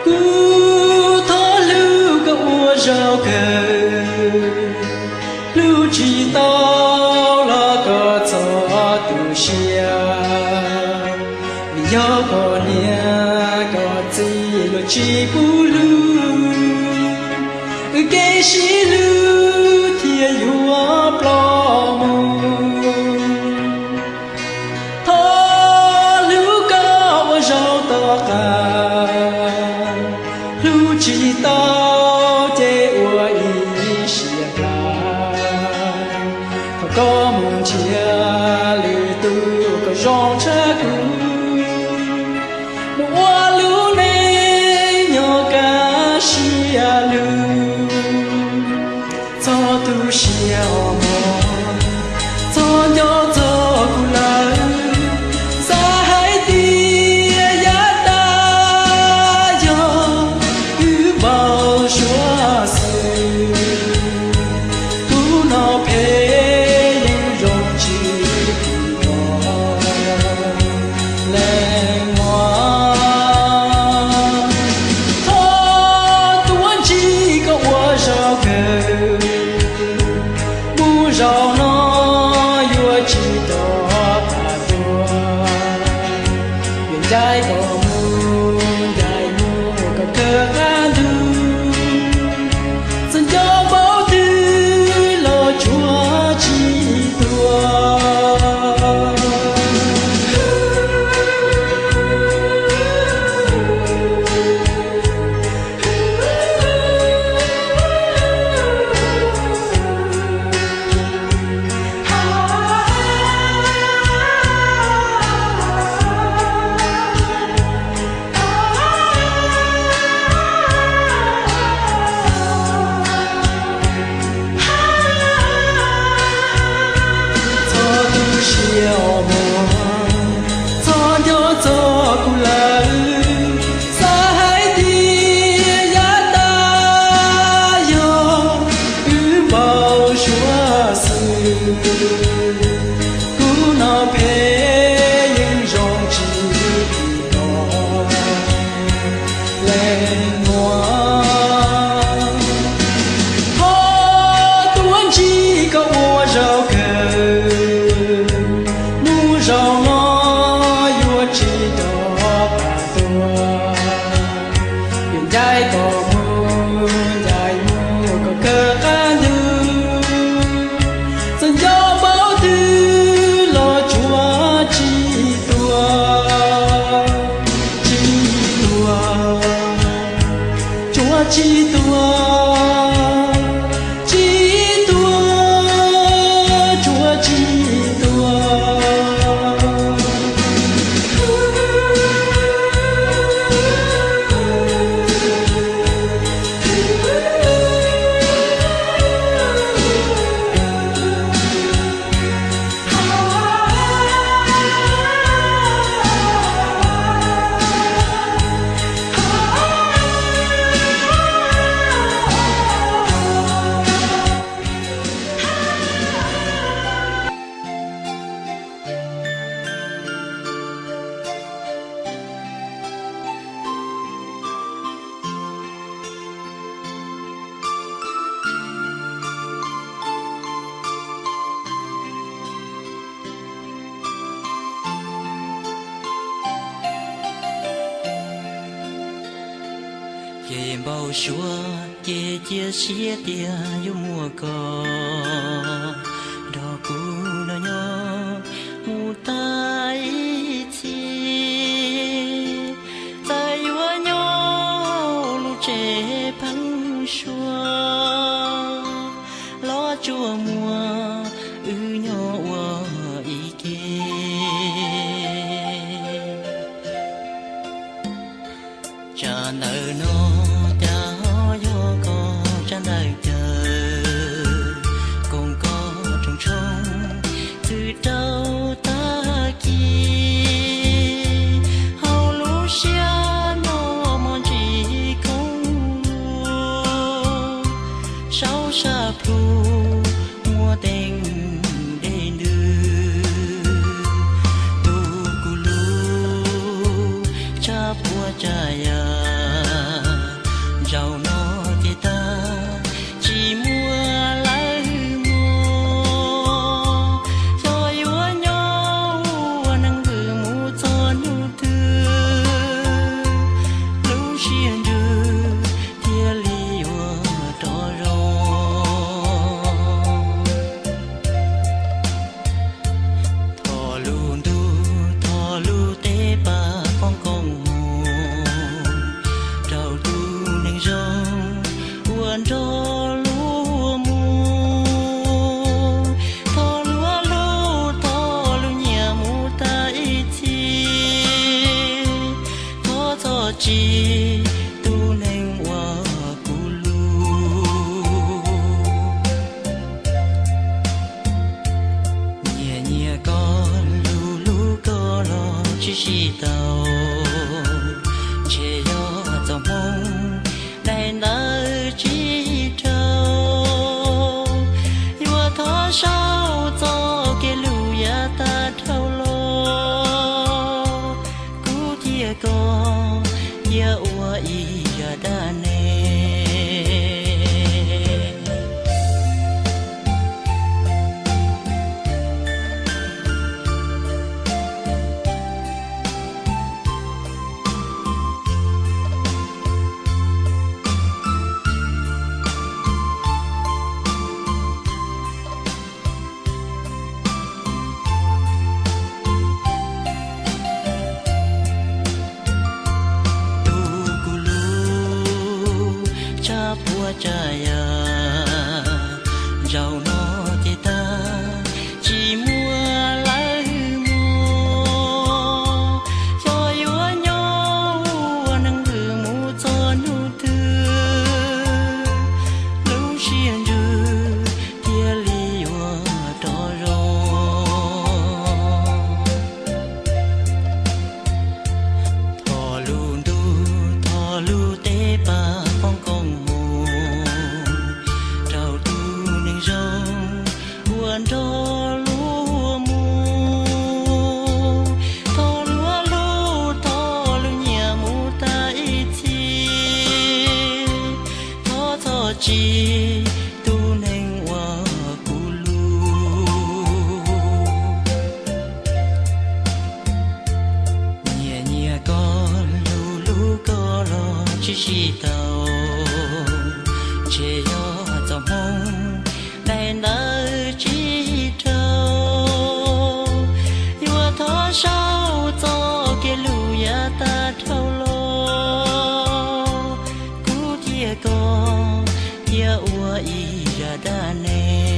Kuv thov hlub koj ua zaum kawg, hlub tsis tau los koj txhob tu siab. Vim yog koj niam koj txiv luag tsis pub hlub, wb kev sib hlub thiaj yuav ploj mus. Thov hlub koj ua zaum tom qab, hlub tsis tau ces ua ib siab plab. Thov koj mus nrhiav lwm tus kom zoo tshaj kuv, mus ua lub neej nyob kaj siab lug. Txhob tu siab os mog, txhob nco txog kuv lawm. Xav hais tias yav tas yog wb npau suav xwb. Kuv no phem yeej zoo tsis kho leej muam. Thov tuav ntsig koj ua zaum kawg, mus zaum no yuav tsis rov qab tuaj. Yuav ncaim koj mus, ncaim mus kom kawg qab ntug, txawm nco npaum twg los tsuas tsis tuag. Txhob tu siab os mog, txhob nco txog kuv lawm. Xav hais tias yav tas yog wb npau suav xwb. Kuv no phem yeej zoo tsis kho leej muam. Thov tuav ntsig koj ua zaum kawg, mus zaum no yuav tsis rov qab tuaj. Yuav ncaim koj mus, ncaim mus kom kawg qab ntug, txawm nco npaum twg los tsuas tsis tuag, tsis tuag, tsuas tsis tuag, tsis tuag, tsuas tsis tuag. Ces npau suav ces cia siab tias yuav muaj koj nrog kuv nrog nyob mus tag ib txhis. Txawm yuav nyob lub tsev pheeb suab los tsuas muaj wb nyob sab plhu muaj teeb dej ntws, tu kuv lub tshaj puab tsav yam, zaum no ces tag tsis muaj lawv hwj muag, xyov yuav nyob ua neeg vwm mus txog hnub twg, lub siab ntsws thiaj li yuav rov zoo. Thov lub ntuj thov lub teb pab poob koob hmoov rau tus neeg zoo uas nrog luag mus. Thov luag hlub thov luag nyiam mus tag ib txhis, thov txhob tsim tus neeg uas kuv hlub. Nyiam nyiam koj, hlub hlub koj los tsis sib tau, ntshe yog txoj hmoo daim ntawv tsis raug. Yuav thov sau txoj kev hlub yav tag dhau los, kuv thiab koj cia ua ib yam dab neeg. Tu kuv lub tshaj puab tsav yam, zaum no ces tag tsis muaj lawv hwj muag, xyov yuav nyob ua neeg vwm mus txog hnub twg, lub siab ntsws thiaj li yuav rov zoo. Thov lub ntuj thov lub teb pab poob koob hmoov rau tus neeg zoo uas nrog luag mus. Thov luag hlub thov luag nyiam mus tag ib txhis, thov txhob tsim tus neeg uas kuv hlub. Nyiam nyiam koj, hlub hlub koj los tsis sib tau, ntshe yog txoj hmoo daim ntawv tsis raug. Yuav thov sau txoj kev hlub yav tag dhau los, kuv thiab koj cia ua ib yam dab neeg.